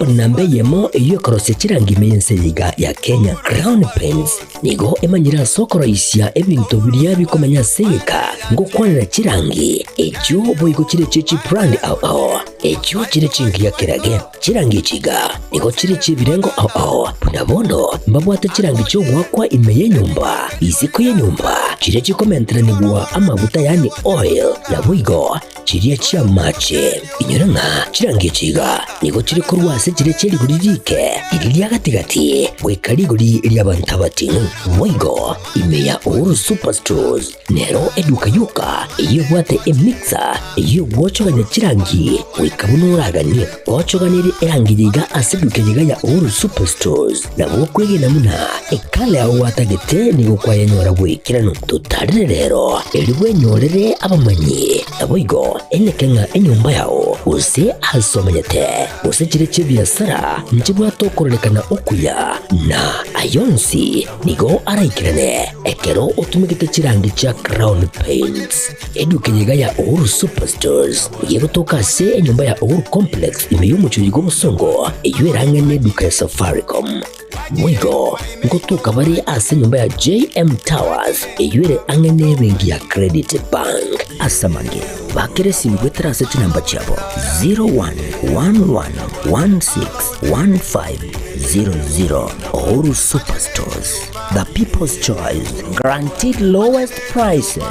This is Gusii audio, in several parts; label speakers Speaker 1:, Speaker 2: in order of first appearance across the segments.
Speaker 1: Ekampani namba eyemo eyio ekorosia chirangi ime y'ense eye iga ya Kenya, Crown Paints, nigo emanyire ase okoroisia ebinto biria bikomenya ase egeka ngokwanera chirangi echio boigo chire chie chibrand ao ao, echio chire chingiya kerage. Chirangi echi iga nigo chire chi'ebirengo ao ao, buna bono mbabwate chirangi chi'ogoakwa ime y'enyomba, isiko y'enyomba, chiria chikomenteranigwa amaguta yaani oil, naboigo chiria chi'amache. Inyora ng'a chirangi echi iga nigo chire korwa ase chiria chie rigori riike, riria ria gati-gati, goika rigori ri'abanto abating'u. Boigo ime ya Uhuru Superstores Nero eduka yoka eyio ebwate emixer eyio egwochogania chirangi goika buna oraganie. Ochoganirie erangi yaiga ase eduka eyeiga ya Uhuru Superstores nabo okwegena buna ekala yao gwatagete nigo kwayenyora bw'ekeranu. Totarire rero erio bwenyorere abamanyi naboigo eneke ng'a enyomba yao gose ase omenyete gose chire chi'ebiasara nchibwate okororekana okuya na ayonsi Nigo araikerane ekero otumegete chirangi chia Crown Paints. Eduka eye iga ya Uhuru Superstores nigo egotoka ase enyomba ya Uhuru Complex ime y'omochie oyo bw'obosongo eyio erang'ane eduka ya Safaricom. Boigo ngotoka bare ase enyomba ya JM Towers eyio ere ang'e n'ebenki ya Credit Bank. Ase amange, bakera esimi goetera ase chinamba chiabo 0111161500. Uhuru Superstores, the people's choice, guaranteed lowest prices.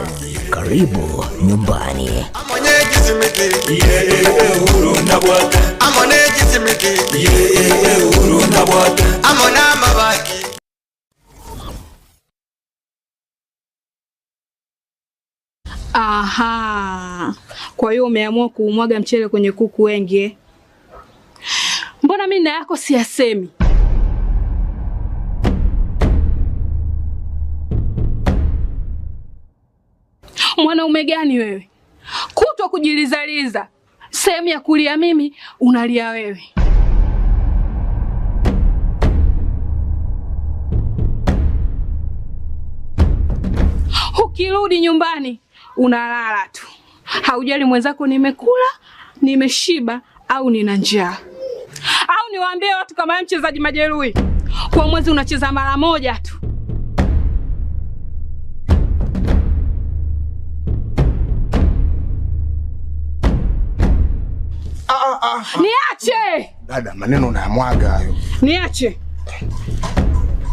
Speaker 1: Karibu nyumbani.
Speaker 2: Aha, kwa hiyo umeamua kuumwaga mchele kwenye kuku wengi eh? Mbona mimi na yako siyasemi? Mwanaume gani wewe, kutwa kujilizaliza, sehemu ya kulia mimi unalia wewe. Ukirudi nyumbani unalala tu, haujali mwenzako nimekula, nimeshiba au nina njaa. Au niwaambie watu kama wewe mchezaji majeruhi, kwa mwezi unacheza mara moja tu. Niache
Speaker 3: Dada, maneno unayamwaga hayo.
Speaker 2: niache.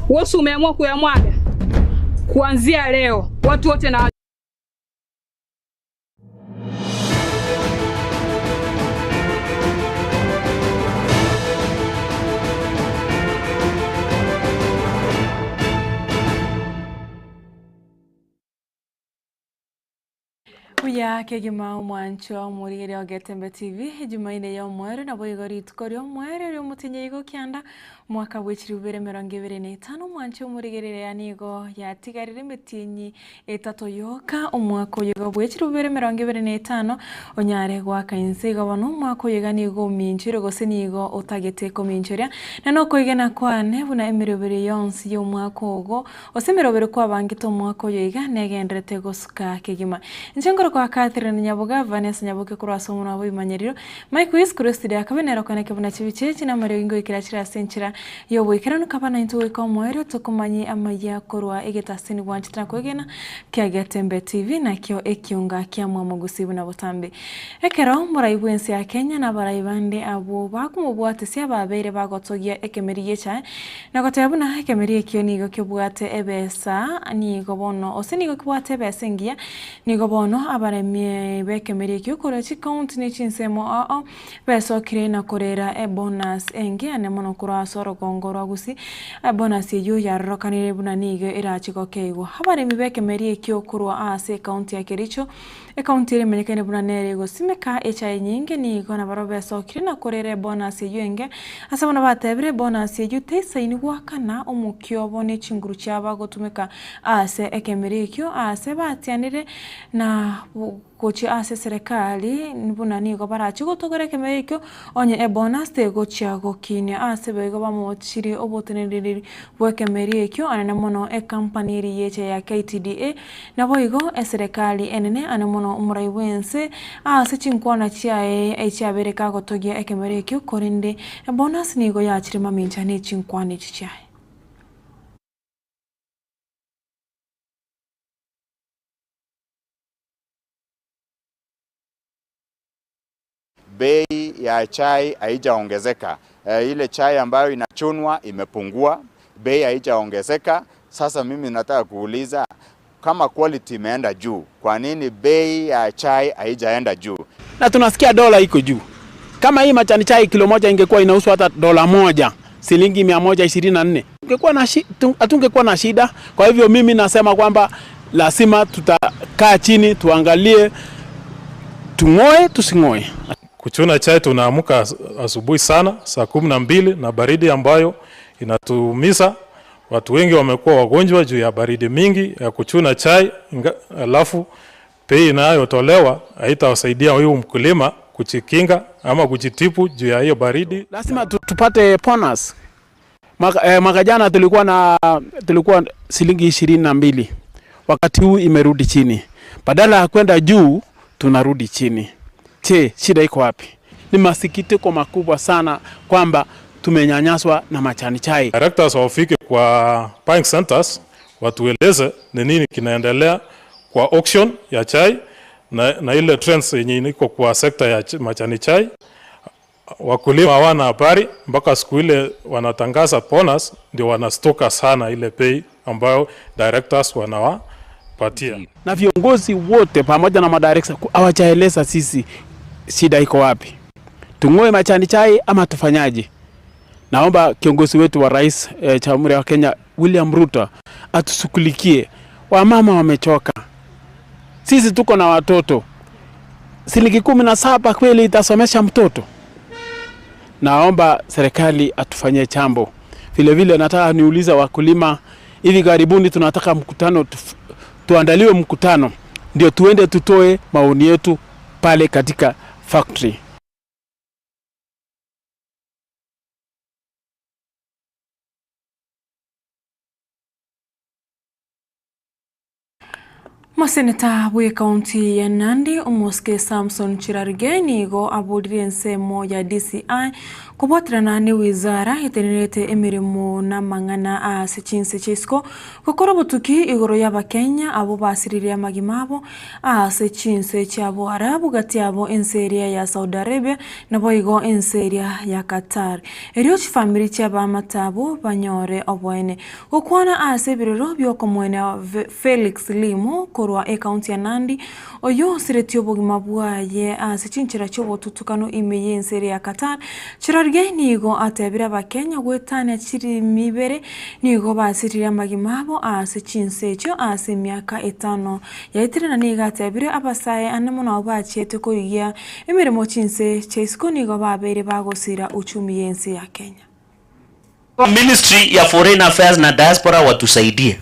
Speaker 2: Wewe umeamua kuyamwaga kuanzia leo, watu wote na
Speaker 4: Buya kegima omwanchwa omorigereria o Getembe TV, Ejumaine ya omoerio naboigo rituko ria omoerio ria omotienyi igo kianda Omwaka bwe chilifu ibere emerongo ebere na etano omwanche omorigereria nigo yatigarire emetienyi etato yoka, omwaka oyo iga bwe chilifu ibere emerongo ebere na etano onyare goaka inse. Igo bono omwaka oyo iga nigo ominchoire gose nigo otagete kominchoria, na nokoigena kwane buna emeroberi yonsi y'omwaka ogo gose emeroberi kwabangete omwaka oyo iga negenderete gosuka kegima. Inche nkorokwa Catherine Nyaboga, Vanessa Nyaboke korwa ase omonwa bw'ebimanyerero, Mike Yesu Kristo riria akabe nere okoneke buna chibicha echi namariogi ngoikera chire ase enchera y'oboikeranu kaba naintwe goika omoerio tokomanyie amayia korwa egetasini gwanchete na kwegena kia Getembe TV nakio ekionga kia Mwamogusi buna botambe. Ekero morai bw'ense ya Kenya na abarai bande abwo bakomobwatesia babeire bagotogia ekemeri gi'echae na goteba buna ekemeri ekio nigo kebwate ebesa nigo bono ose nigo kebwate ebesa engiya Nigo bono abaremi b'ekemeri ekio korwa chikaunti ne chinsemo ao besokire na korera ebonus enke ane mono korwa ase orogongo rwa Gusii. Ebonus eyio yarorokanire buna nigo erache gokeigwa. Abaremi b'ekemeri ekio korwa ase ekaunti ya Kericho, ekaunti eria emanyekaine buna nere egosimeka echae enyinge, nigo nabarabwo besokire na korera ebonus eyio enke ase bono batebire ebonus eyio teisaini goakana omokia obo ne chinguru chiabo agotumeka Ase ekemeri ekio aase batianire na Gochia ase eserekari buna nigo barachie gotogora ekemeri ekio, onye ebonus tegochia gokinia ase boigo bamochirie oboteneneri bw'ekemeri ekio anene mono ecompany eria yecha ya KTDA, naboigo eserekari enene ane mono omorai bwense ase chinkwana chiaye echiabere kagotogia ekemeri ekio korende ebonus nigo yachire mamincha ne chinkwana echi chiaye.
Speaker 5: Bei ya chai haijaongezeka. Ile chai ambayo inachunwa imepungua, bei haijaongezeka. Sasa mimi nataka kuuliza kama quality imeenda juu, kwa nini bei ya chai haijaenda juu?
Speaker 6: Na tunasikia dola iko juu. Kama hii majani chai kilo moja ingekuwa inauzwa hata dola moja, shilingi 124, hatungekuwa na shida. Kwa hivyo mimi nasema kwamba lazima tutakaa chini tuangalie, tung'oe tusing'oe.
Speaker 7: Kuchuna chai tunaamka asubuhi sana saa 12 na baridi ambayo inatuumiza. Watu wengi wamekuwa wagonjwa juu ya baridi mingi ya kuchuna chai, alafu bei inayotolewa haitawasaidia huyu mkulima kujikinga ama kujitibu juu ya hiyo baridi.
Speaker 6: Lazima tupate bonus. Mwaka jana tulikuwa shilingi 22. Wakati huu imerudi chini. Badala ya kwenda juu tunarudi chini. Je, shida iko wapi? Ni masikitiko makubwa sana kwamba tumenyanyaswa na majani chai.
Speaker 7: Directors wafike kwa buying centers watueleze ni nini kinaendelea kwa auction ya chai na ile trends yenye iko kwa sekta ya majani chai. Wakulima hawana habari mpaka siku ile wanatangaza bonus ndio wanastoka sana ile bei ambayo directors wanawapatia.
Speaker 6: Na viongozi wote pamoja na madirectors hawajaeleza sisi shida iko wapi. Tung'oe majani chai ama tufanyaje? Naomba kiongozi wetu wa rais Jamhuri ya Kenya William Ruto atushughulikie. Wamama wamechoka. Sisi tuko na watoto. Shilingi 17 kweli itasomesha mtoto? Naomba serikali atufanyie jambo. Vile vile nataka niulize wakulima, hivi karibuni tunataka mkutano, tuandaliwe mkutano ndio tuende tutoe maoni yetu pale katika factory.
Speaker 4: Moseneta bw'ekaunti ya Nandi Omosike Samson Cherargei nigo aborire ensemo ya DCI kobwaterana ne wizara etenerete emeremo na amang'ana ase chinse chia isiko gokora obotuki igoro y'Abakenya abo basiririe amagima abo ase chinse chia Boarabu gati abo ense eria ya Saudi Arabia nabo igo ense eria ya Qatar. Erio chifamiri chia abamate abo banyore oboene. Gokwana ase ebirero biokomwena Felix Limo korwa ekaunti ya Nandi oyo osiretie obogima bwaye ase chinchera chia obotutukano ime y'ense eria ya Qatar. Cherargei nigo atebire Abakenya gwetania chirimi ibere nigo basiririe amagima abo ase chinse echio ase emiaka 5 yaetire na nigo atebire abasae ane mono abo bachiete korigia emeremo chinse chia isiko nigo babere bagosira uchumi y'ense ya Kenya.
Speaker 8: Ministry ya Foreign Affairs na Diaspora watusaidie,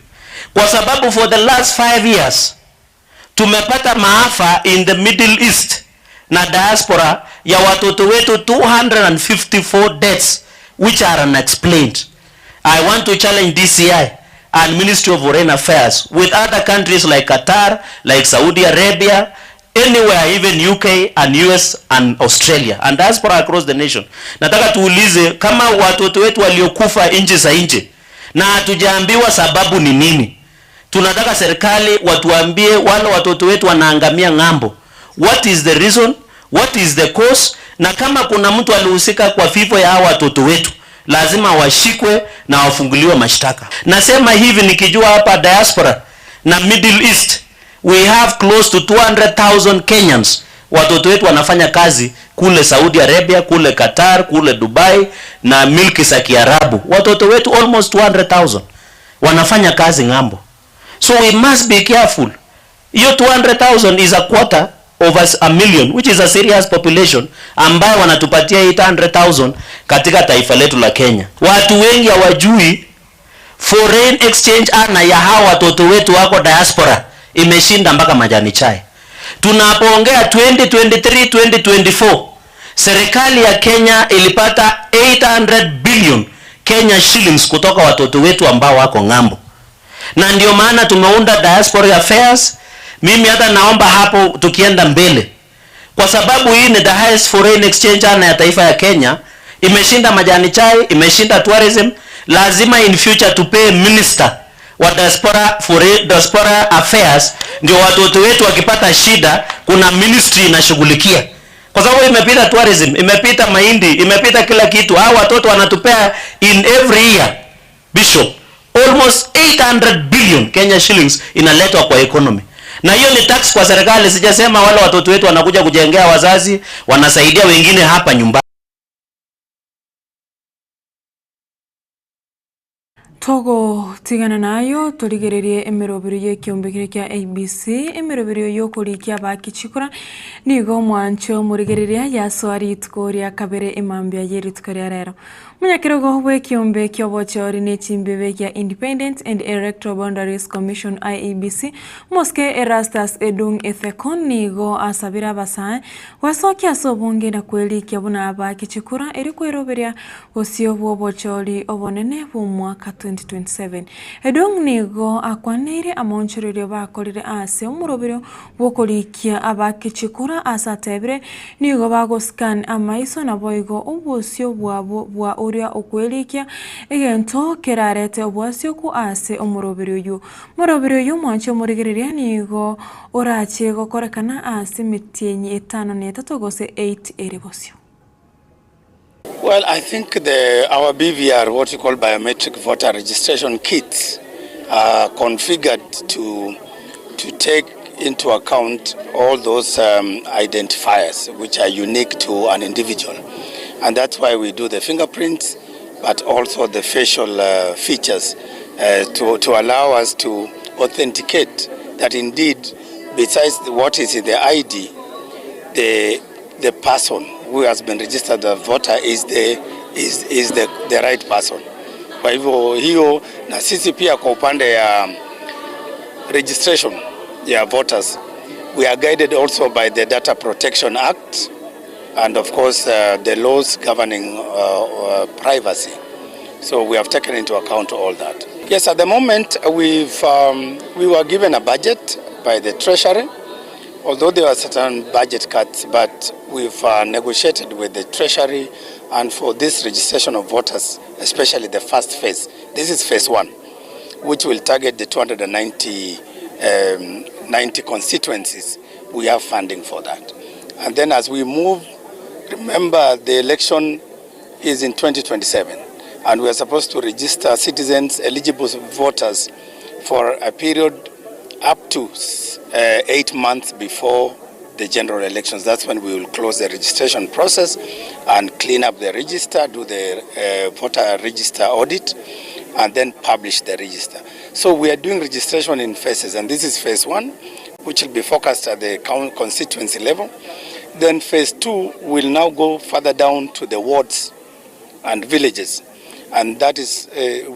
Speaker 8: kwa sababu for the last 5 years tumepata maafa in the Middle East na diaspora ya watoto wetu 254 deaths which are unexplained. I want to challenge DCI and Ministry of Foreign Affairs with other countries like Qatar, like Saudi Arabia, anywhere, even UK and US and Australia and diaspora across the nation. Nataka tuulize kama watoto wetu waliokufa nchi za nje na hatujaambiwa sababu ni nini. Tunataka serikali watuambie wale watoto wetu wanaangamia ng'ambo. What is the reason? What is the cause? Na kama kuna mtu alihusika kwa vifo ya hawa watoto wetu, lazima washikwe na wafunguliwe mashtaka. Nasema hivi nikijua hapa diaspora na Middle East we have close to 200,000 Kenyans. Watoto wetu wanafanya kazi kule Saudi Arabia, kule Qatar, kule Dubai na milki za Kiarabu. Watoto wetu almost 200,000 wanafanya kazi ng'ambo. So we must be careful. Hiyo 200,000 is a quarter of a million, which is a serious population ambayo wanatupatia 800,000 katika taifa letu la Kenya. Watu wengi hawajui foreign exchange ana ya hawa watoto wetu wako diaspora imeshinda mpaka majani chai. Tunapoongea 2023 2024 serikali ya Kenya ilipata 800 billion Kenya shillings kutoka watoto wetu ambao wako ng'ambo, na ndio maana tumeunda Diaspora Affairs. Mimi hata naomba hapo tukienda mbele, kwa sababu hii ni the highest foreign exchange earner ya taifa ya Kenya, imeshinda majani chai, imeshinda tourism. Lazima in future tupee minister wa diaspora, foreign, diaspora affairs, ndio watoto wetu wakipata shida, kuna ministry inashughulikia, kwa sababu imepita tourism, imepita mahindi, imepita kila kitu. Hao watoto wanatupea in every year Bishop, almost 800 billion Kenya shillings inaletwa kwa economy, na hiyo ni tax kwa serikali. Sijasema wale watoto wetu wanakuja kujengea wazazi, wanasaidia wengine hapa nyumbani.
Speaker 4: Togotigana nayo torigererie emeroberio y'ekeombe keria kia ABC, emeroberio y'okorikia abaki chikura, nigo omwancho omorigereria yasoa rituko ria kabere emambia ye rituko ria rero. Omonyakerogo bw'ekeombe ki'obochori ne chimbebe kia Independent and Electoral Boundaries Commission, IEBC, Omosike Erastus Edung Ethekon nigo asabire abasae gwesokia ase obonge na kwerikia buna abaki chikura eri kweroberia bosio bw'obochori obonene bw'omwaka 2027. Edung nigo akwaneire amaonchorerio bakorire ase omoroberio bw'okorikia abaki chikura ase atebire nigo bagoscan amaiso naboigo obosio bwabo bwa oria okwerikia egento kerarete obwasioku ase omoroberio oyio. Omoroberio oyio mwanche omorigereria nigo orache gokorekana ase emetienyi etano na etato gose 8 ere bosio.
Speaker 9: Well, I think our BVR, what you call biometric voter registration kits, are configured to take into account all those identifiers which are unique to an individual. And that's why we do the fingerprints, but also the facial features to allow us to authenticate that indeed, besides what is in the ID, the person who has been registered as a voter is the right person. Kwa hivyo hiyo, na sisi pia kwa upande ya registration ya voters, we are guided also by the Data Protection Act and of course the laws governing privacy. So we have taken into account all that. Yes, at the moment we were given a budget by the Treasury, although there are certain budget cuts, but we've negotiated with the Treasury, and for this registration of voters, especially the first phase, this is phase one, which will target the 290 90 constituencies. We have funding for that. And then as we move, remember the election is in 2027, and we are supposed to register citizens, eligible voters, for a period up to 8 months before the general elections. That's when we will close the registration process and clean up the register, do the voter register audit, and then publish the register. So we are doing registration in phases, and this is phase one, which will be focused at the constituency level. Then phase two will now go further down to the wards and villages. And that is,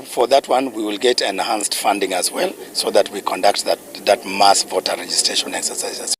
Speaker 9: for that one, we will get enhanced funding as well, so that we conduct that mass voter registration exercise as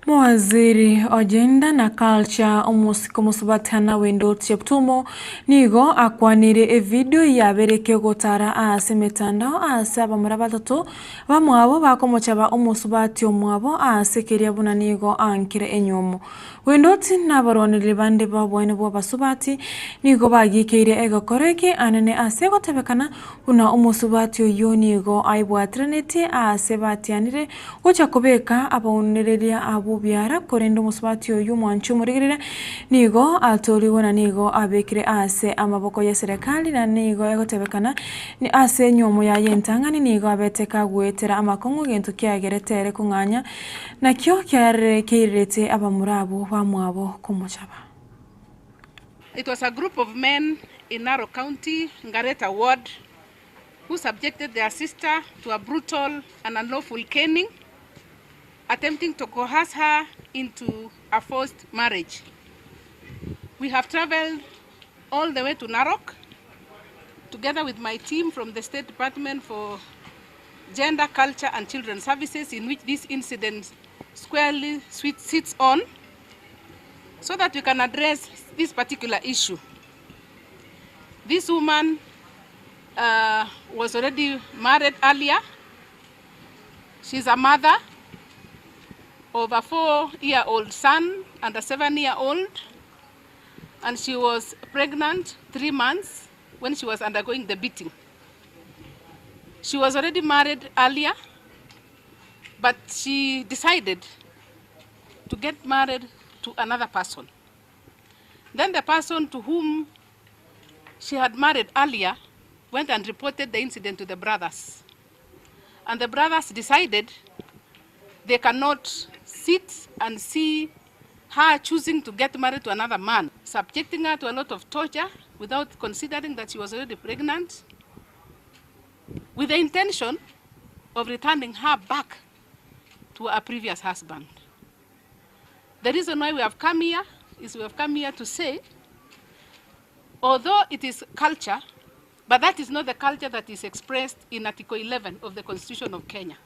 Speaker 4: Mowaziri o Gender na Culture omosike omosubatana Wendot Cheptumo nigo akwanire evideo yabereke gotara ase emetandao ase abamura batato bamwabo bakomochaba omosubati omwabo ase keria buna nigo aankire enyomo. Wendot na abarwaneri bande ba obwaene bwa abasubati nigo bagikeire egekoro eke anene ase egotebekana buna omosubati oyio nigo aibwateranetie ase batianire gocha kobeka abaunereria abwo biara korende omosubati oyio omwanchi omorigerere nigo atoriwe na nigo abekire ase amaboko ya serikali na nigo egotebekana ni ase enyomo yaye entang'ani nigo abete kagoetera amakong'u gento kiagerete ere kong'anya nakio kiarekeirete abamura abwo bamwabo komochaba.
Speaker 10: It was a group of men in Narok County, Ngareta Ward, who subjected their sister to a brutal and unlawful caning, attempting to coerce her into a forced marriage. We have traveled all the way to Narok, together with my team from the State Department for Gender, Culture and Children Services in which this incident squarely sits on so that we can address this particular issue. This woman uh, was already married earlier. She's a mother of a 4-year-old son and a 7-year-old, and she was pregnant 3 months when she was undergoing the beating. She was already married earlier, but she decided to get married to another person. Then the person to whom she had married earlier went and reported the incident to the brothers. And the brothers decided they cannot sit and see her choosing to get married to another man, subjecting her to a lot of torture without considering that she was already pregnant, with the intention of returning her back to her previous husband. The reason why we have come here is we have come here to say, although it is culture, but that is not the culture that is expressed in Article 11 of the Constitution of Kenya.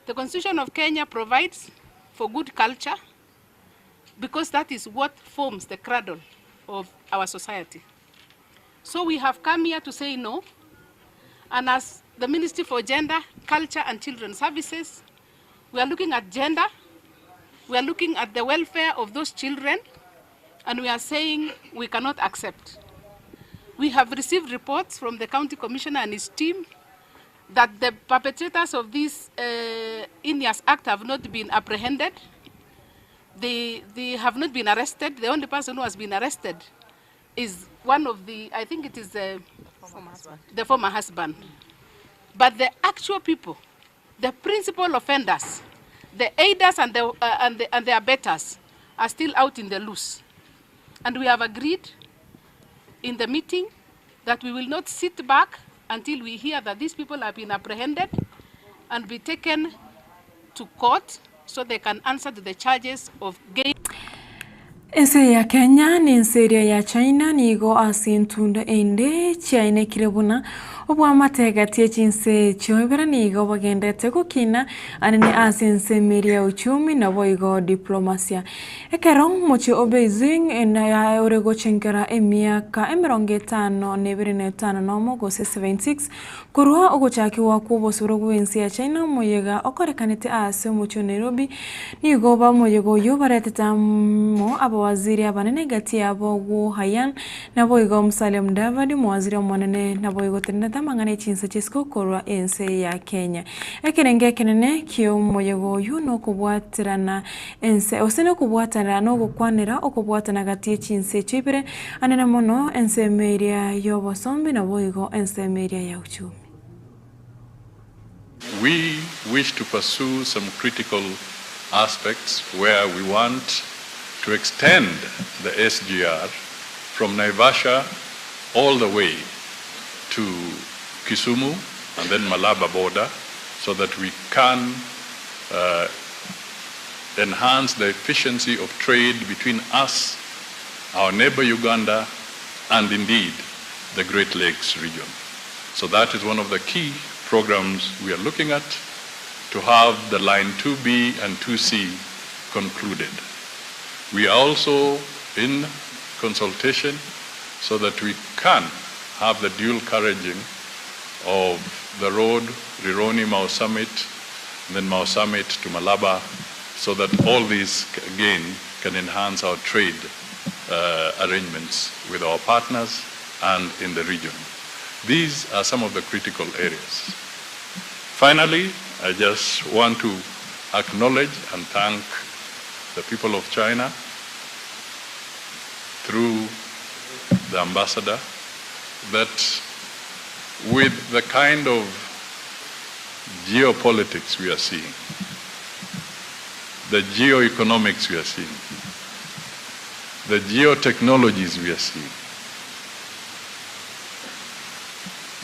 Speaker 10: The Constitution of Kenya provides for good culture because that is what forms the cradle of our society. So we have come here to say no, and as the Ministry for Gender, Culture and Children's Services, we are looking at gender, we are looking at the welfare of those children, and we are saying we cannot accept. We have received reports from the county commissioner and his team that the perpetrators of this heinous act have not been apprehended. They have not been arrested. The only person who has been arrested is one of the, I think it is
Speaker 4: former husband.
Speaker 10: the former husband. But the actual people, the principal offenders, the aiders and the abettors are still out in the loose. And we have agreed in the meeting that we will not sit back until we hear that these people have been apprehended and be taken to court so they can answer to the charges of gay.
Speaker 4: Ense ya Kenya na ense eria ya China nigo ase entunda ende chiainekire buna obwamate gati ye chinse echio ibere nigo bagenderete gokina anene ase ensemo eria ya uchumi naboigo diplomasia. Ekero omochie o Beijing ore gochenkera emiaka 52 na omo gose 76 korwa ogochakigwa kwa obosoro bw'ense ya China omoyega okorekanete ase omochie o Nairobi nigo omoyega oyio baretete amo abawaziri abanene gati yabo Wu Haiyan naboigo Musalia Mudavadi omowaziri omonene naboigo tenenete amang'ana echinse chisiko korwa ense ya Kenya. Ekerenge ekenene kia omoyega oyio nokobwaterana ense ose nokobwatana nogokwanera okobwatana gati echinse echio ibere anene mono ensemo eria y'obosombi naboigo ensemo eria ya uchumi.
Speaker 11: We wish to pursue some critical aspects where we want to extend the SGR from Naivasha all the way to Kisumu and then Malaba border so that we can enhance the efficiency of trade between us, our neighbor Uganda, and indeed the Great Lakes region. So that is one of the key programs we are looking at, to have the line 2B and 2C concluded. We are also in consultation so that we can have the dual carriaging of the road Rironi Mau Summit, and then Mau Summit to Malaba, so that all these again can enhance our trade arrangements with our partners and in the region. These are some of the critical areas. Finally, I just want to acknowledge and thank the people of China through the ambassador that with the kind of geopolitics we are seeing, the geoeconomics we are seeing, the geotechnologies we are seeing,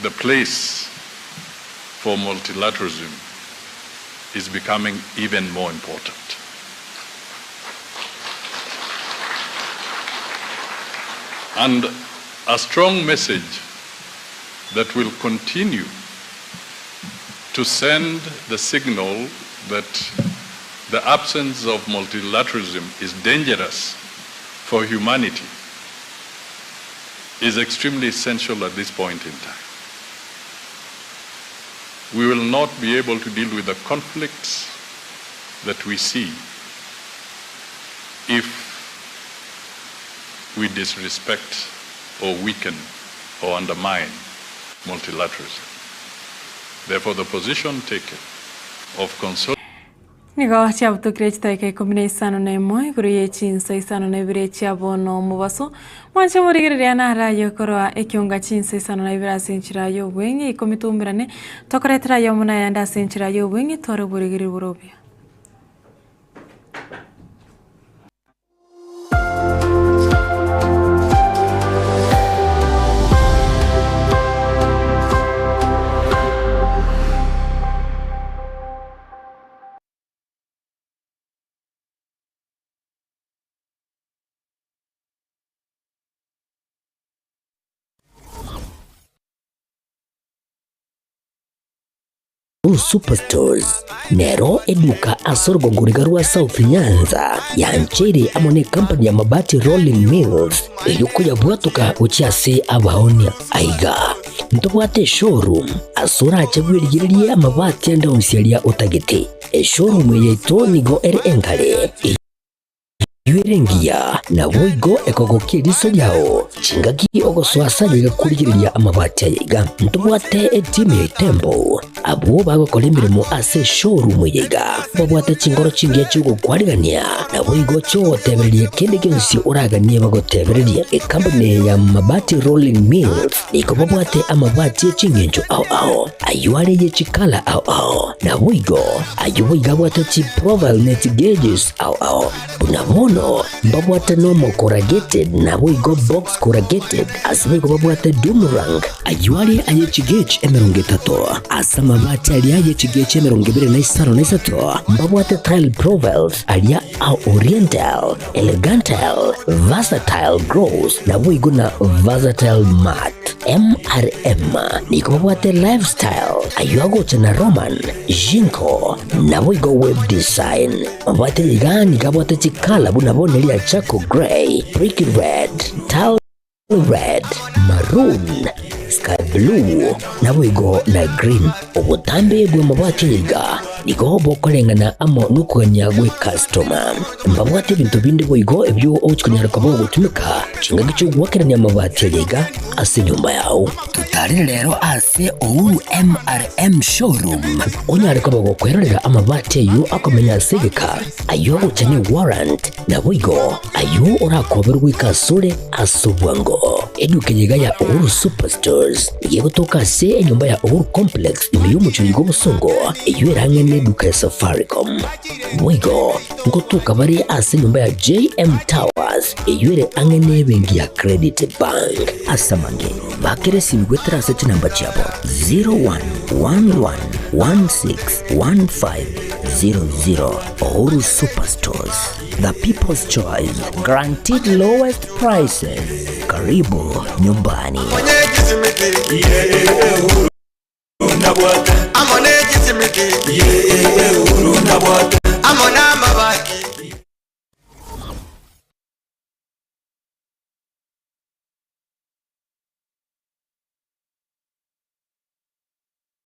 Speaker 11: the place for multilateralism is becoming even more important. And a strong message that will continue To send the signal that the absence of multilateralism is dangerous for humanity is extremely essential at this point in time. We will not be able to deal with the conflicts that we see if we disrespect or weaken or undermine multilateralism. Therefore, the position taken of consolidating
Speaker 4: Nigo chiabutokire chidakika ikomi na isano na emo igoro ye chinsa isano na ibere chia bono omobaso. Mwanche morigereria naro aye korwa ekionga chinsa isano na ibere ase enchera y'obweng'e ikomi toumerane, tokoretera aye omo nayande ase enchera y'obweng'e tware oborigereria bore obuya.
Speaker 1: Uhuru Superstores nero eduka ase orogongo riga rwa South Nyanza yancheire amo ne company ya Mabati Rolling Mills eyio koyabwatoka gochia ase abaonia. Aiga ntobwate eshowroom ase orache bwerigererie amabati ande onsi aria otagete. Eshowroom eye yaito nigo ere engare. Eyio ere engiya, naboigo ekogokia eriso riao chingaki ogosoa ase ayaiga korigereria amabati ayaiga. Ntobwate etimu ya Itembo, abwo bagokora emeremo ase eshowroom eye iga, babwate chinkoro chingiya chi'ogokwarigania, naboigo chi'ogotebereria kende gionsi oraganie bagotebererie. Ekampuni ya Mabati Rolling Mills nigo babwate amabati e ching'encho ao ao, ayio are ye chikala ao ao, naboigo ayio boigo abwate chiprofile ne chigeges ao ao. Buna bono mbabwate normal corrugated naboigo box corrugated, ase boigo babwate doomerang, ayio are aye chigauge 30, ase amabati aria aye chigauge 23 mbabwate tile profiles aria a oriental, elegantal, versatile gloss naboigo na versatile matte. MRM nigo babwate lifestyle, ayio agocha na Roman, Jinko, naboigo web design. Mabwate iga nigo abwate chikala buna bono eria charcoal grey, brick red, tile red, maroon, sky blue, naboigo na green. Obotambe bw'amabati aya iga nigo bokoreng'ana amo nokogania gw'ekastoma. Mbabwate ebinto binde boigo ebio ogochia konyara koba ogotumeka chingaki chi'ogoakerania amabati aya iga ase enyomba yao. Totarire rero ase Uhuru MRM Showroom onyare koba gokwerorera amabati ayio akomenya ase egeka, ayio agocha ne warrant, naboigo ayio orakoberwe goika asore ase obwango. Eduka eye iga ya Uhuru Superstores nigo egotoka ase enyomba ya Uhuru Complex ime y'omochie oyo bw'obosongo eyio ere ang'e neduka ya Safaricom. Boigo ngotoka bare ase enyomba ya JM Towers eyio ere ang'e nebenki ya Credit Bank. Ase amange, bakera esimi goetera ase chinamba chiabo 0111161500. Uhuru Superstores, the people's choice, guaranteed lowest prices. Karibu nyumbani.